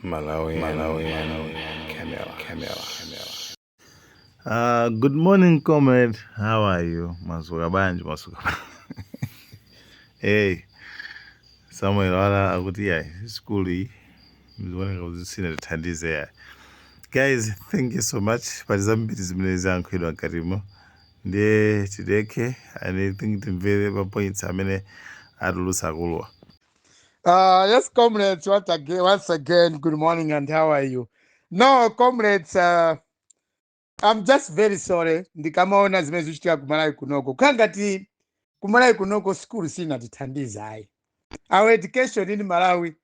Malawi, Malawi, Camera, Camera, Camera. Good morning, comrade. How are you? Masuka bwanji, masuka bwanji. Hey, Samuel wala akuti yayi skulu iyi zioneka kuti sinatithandize yayi. Guys, thank you so much. Pali zambiri zimene zayankhulidwa mkatimo. Ndiye tideke and I think timvere pa points amene atulutsa akuluwa. Yes, comrades, once again, good morning and how are you? No, comrades, I'm just very sorry. Ndikamaona zimene zikuchitika kumalawi kunoko. Kangati kumalawi kunoko school sinatithandiza ayi. Our education in Malawi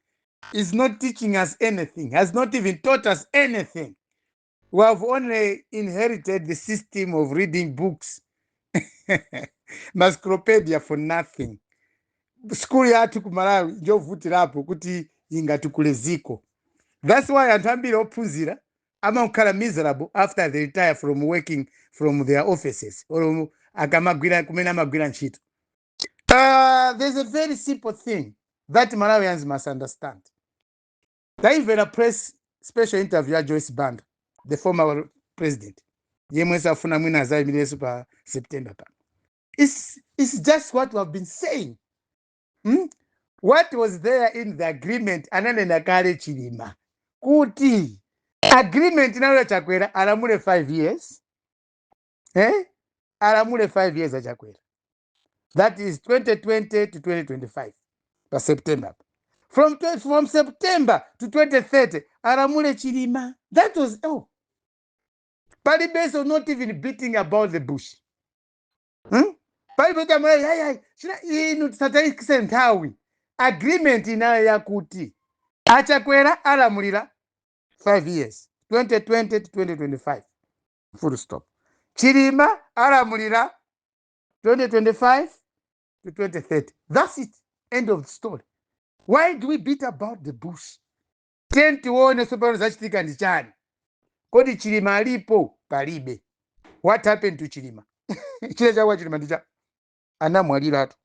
is not teaching us anything, has not even taught us anything. We have only inherited the system of reading books, encyclopedia for nothing. School yathu ku Malawi njovutirapo kuti ingatukule ziko. That's why anthu ambiri ophunzira amakhala miserable after they retire from working from their offices or akamagwira kumene amagwira ntchito. There's a very simple thing that Malawians must understand. Taimvera press special interview ya Joyce Banda, the former president, yemwe safuna mwina azayimirenso pa September pa. It's just what we have been saying. What was there in the agreement, ananena kale Chilima kuti agreement inalola Chakwera alamule 5 years, eh? Alamule 5 years aChakwera, that is 2020 to 2025 pa September. From September to 2030 alamule Chilima. That was all. Palibenso, not even beating about the bush, Palibe tamwe ayi china inu tisatayikise nthawi. Agreement inayo yakuti aChakwera alamulira 5 years, 2020 to 2025, full stop. Chilima alamulira 2025 to 2030. That's it, end of the story. Why do we beat about the bush? Tiye tione tsopano zachitika ndi chani. Kodi Chilima alipo? Palibe. What happened to Chilima? Chile chakwa Chilima ndi cha anamwaliratu.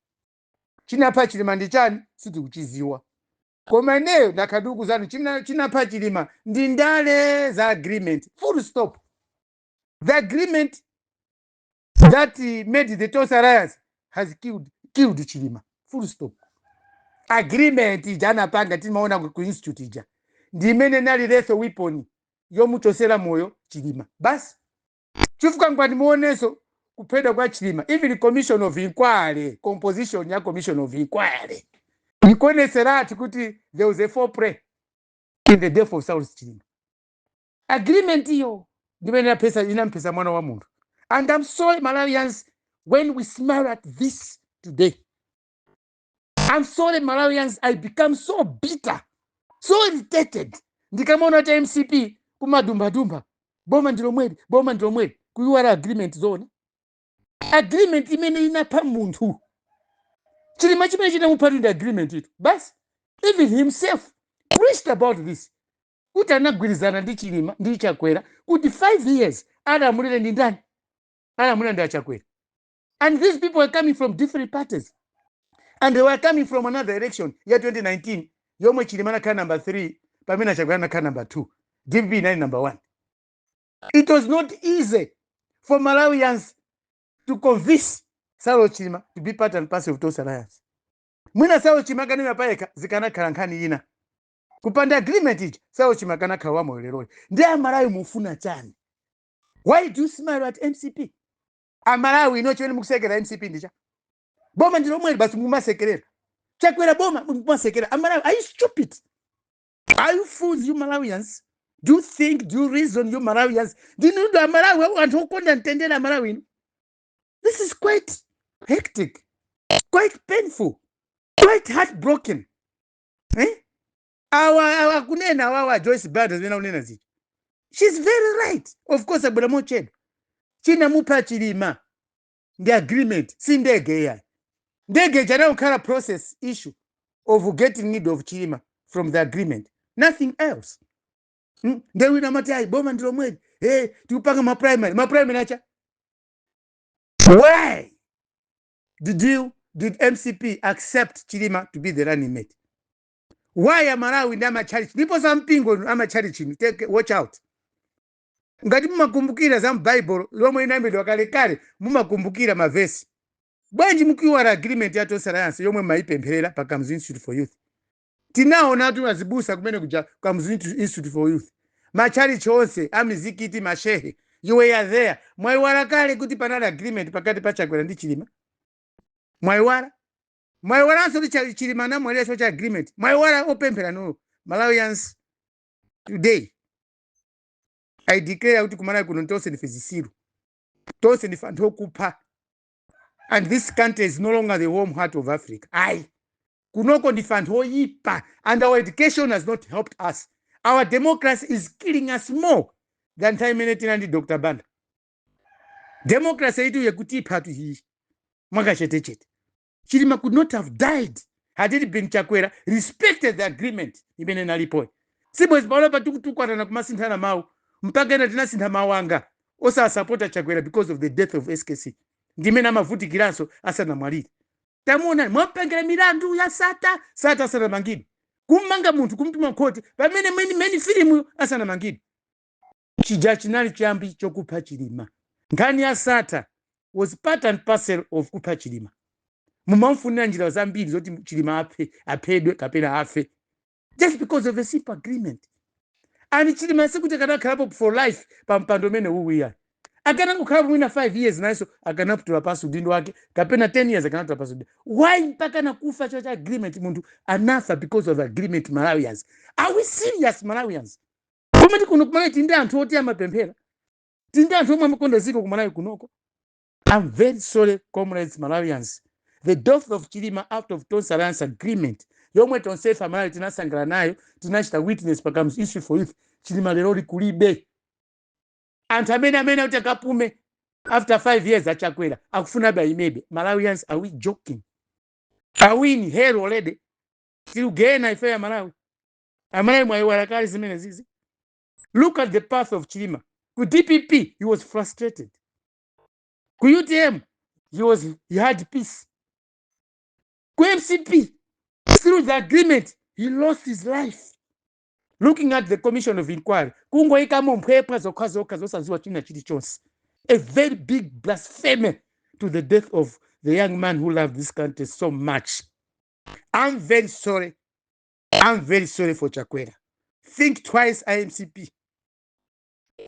Chinapha Chilima ndi chani? Sitikuchiziwa, koma ineyo ndakhatikuzani chinapha Chilima ndi ndale za agreement, full stop. The agreement that made the Tonse Alliance has killed Chilima, full stop. Agreement ija anapanga timaona ku institute ija ndi imene nali lethal weapon yomuchosera moyo Chilima basi. Chifukwa ngwati muonenso kuphedwa kwa Chilima, even commission of inquiry, composition ya commission of inquiry ikuoneseratu kuti there was a foul play in the death of Saulos Chilima. Agreement iyo ndimene inampesa mwana wa munthu. And I'm sorry, Malawians, when we smile at this today, I'm sorry, Malawians, I become so bitter, so irritated ndikamaona kuti MCP kumadumbadumba, boma ndilomweli, boma ndilomweli, kuiwala agreement. Zona agreement imene inapha munthu Chilima, chimene chinamupha ndi agreement itu basi. Even himself preached about this kuti anagwirizana ndi Chilima ndi Chakwera kuti 5 years alamulire ndi ndani? Alamulire ndi aChakwera. And these people were coming from different parties and they were coming from another election ya 2019 yomwe Chilima anakhala number 3 pamene aChakwera anakhala number 2, DPP inali number 1. It was not easy for Malawians to convince Saulos Chilima to be part and parcel of Tonse Alliance. Mwina Saulos Chilima akanena payekha zikanakhala nkhani ina. Kupanda agreement ija, Saulos Chilima akanakhala wamoyo leroli. Ndi Amalawi mufuna chani? Why do you smile at MCP? Amalawi ino chimene mukusekera MCP ndicha boma ndi lomweli basi, mumasekerera Chakwera boma, mumasekera. Amalawi, are you stupid? Are you fools, you Malawians? Do you think? Do you reason, you Malawians? Ndinudo Amalawi, anthu okonda mtendere, Amalawi ino, this is quite hectic, quite painful, quite heartbroken, eh? Awa akunena awawa Joyce Banda zimene akunena zija, she's very right. Of course abwera mochedwa. Chinamupha Chilima ndi agreement, si ndege iyayi. Ndege chanakukhala process issue of getting rid of Chilima from the agreement, nothing else. Nde wina amati ayi, boma ndi lomweli. Hey, tikupanga maprimary, maprimary acha. Why did MCP accept Chilima to be the running mate? Why Amalawi ndi amachalichi ndipo za mpingo amachalichi, take watch out. Ngati mumakumbukira za m'Baibulo lomwe inayambidwa kalekale, mumakumbukira mavesi, bwanji mukuiwala agreement ya Tonse Alliance yomwe mayipempherera pa Kamuzu Institute for Youth? Tinaona azibusa kumene kuja Kamuzu Institute for Youth, machalichi onse, amizikiti, mashehe, you were there. Mwayiwala kale kuti panali agreement pakati pa Chakwera ndi Chilima? Mwayiwala? Mwayiwalanso kuti Chilima anamwalira chifukwa cha agreement? Mwayiwala opemphera nuyo? Malawians, today I declare kuti kumalawi kuno tonse ndife zisilu, tonse ndife anthu okupha, and this country is no longer the warm heart of Africa. Ayi, kunoko ndife anthu oyipa, and our education has not helped us. Our democracy is killing us more than nthawi imene tina ndi Dr Banda. Democracy itu yekutipha tu iyi mwakachetechete. Chilima could not have died had it been Chakwera respected the agreement imene nalipoyo. Sibwezi panopa tikutukwanana, kumasinthana mawu, mpaka ena tinasintha mawu anga osasapota Chakwera because of the death of SKC, ndimene amavutikiranso asanamwalire. Tamuona mwampangira milandu ya Sata, Sata asanamangidwe, kummanga munthu, kumtuma khoti pamene meni meni filimuyo asanamangidwe. Chija chinali chiyambi chokupha Chilima. Nkhani ya Sata was part and parcel of kupha Chilima. Mumamfunira njira zambiri zoti Chilima aphe, aphedwe kapena afe, just because of a simple agreement. And Chilima sikuti akanakhalapo for life pa mpando umene uwiya. Akanangokhalapo mwina 5 years, nayenso akanaputula pasi udindo wake, kapena 10 years akanatula pasi udindo. Why mpaka nakufa cho cha agreement? Munthu anafa because of agreement. Malawians, are we serious? Malawians, komati kuno kumalawi tindi anthu oti amapemphera, tindi anthu omwe amakonda ziko kumalawi kunoko. I'm very sorry, comrades, Malawians. The death of Chilima out of Tonse Alliance agreement yomwe tonsefe Amalawi tinasangala nayo, tinachita witness pa Kamuzu Institute for Youth, Chilima lero likulibe. Anthu amene akuti akapume after 5 years achakwera akufuna ayimebe. Malawians, are we joking? Are we in hell already? Tirugena ife ya Malawi. Amalawi, mwayiwala kale zimene zizi? Look at the path of Chilima. Ku DPP he was frustrated, ku UTM he had peace, ku MCP through the agreement he lost his life. Looking at the commission of inquiry, kungoikamo mphwepwa zokha zokha zosaziwa china chilichonse, a very big blasphemy to the death of the young man who loved this country so much. I'm very sorry, I'm very sorry for Chakwera. Think twice, iMCP.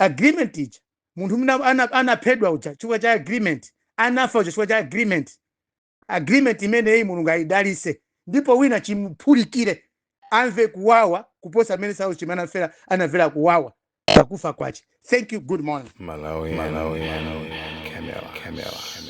Agreement ija, munthu anaphedwa uja chifukwa cha agreement, anafa uja chifukwa cha agreement. Agreement imeneyi Mulungu ayidalise, ndipo wina chimuphulikire amve kuwawa kuposa amene Saulos Chilima anafera, anamvera kuwawa pakufa kwache. Thank you, good morning. Malawi, Malawi, Camera, Camera, Camera.